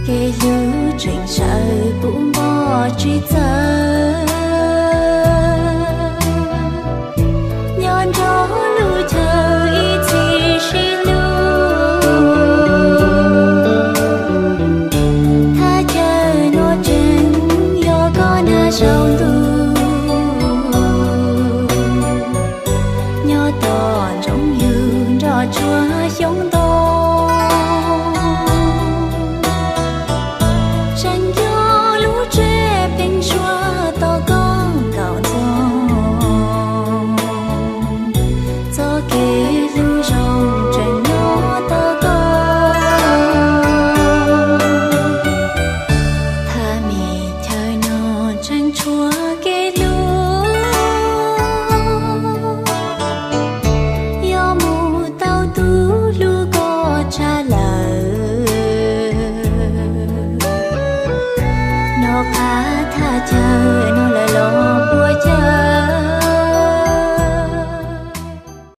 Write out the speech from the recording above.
Kev hlub tseem sawv puv npo tsis txawv, nyob nrog lub chaw ib txhis sib hlub. Thaj chaw no tseem yog koj nag saum ntuj, nyob tos ntsoov yus nroj tsuag xyoob ntoo. Tseem nco lub tsev pheeb suab tau koj nkaum ntxoov, txoj kev hlub zoo tseem nyob tau koj. Thaj me chaw no tseem tshuav kev hlub, yog mus tau tus hlub koj tshaj lawm. Nov qab thaj chaw no lawm los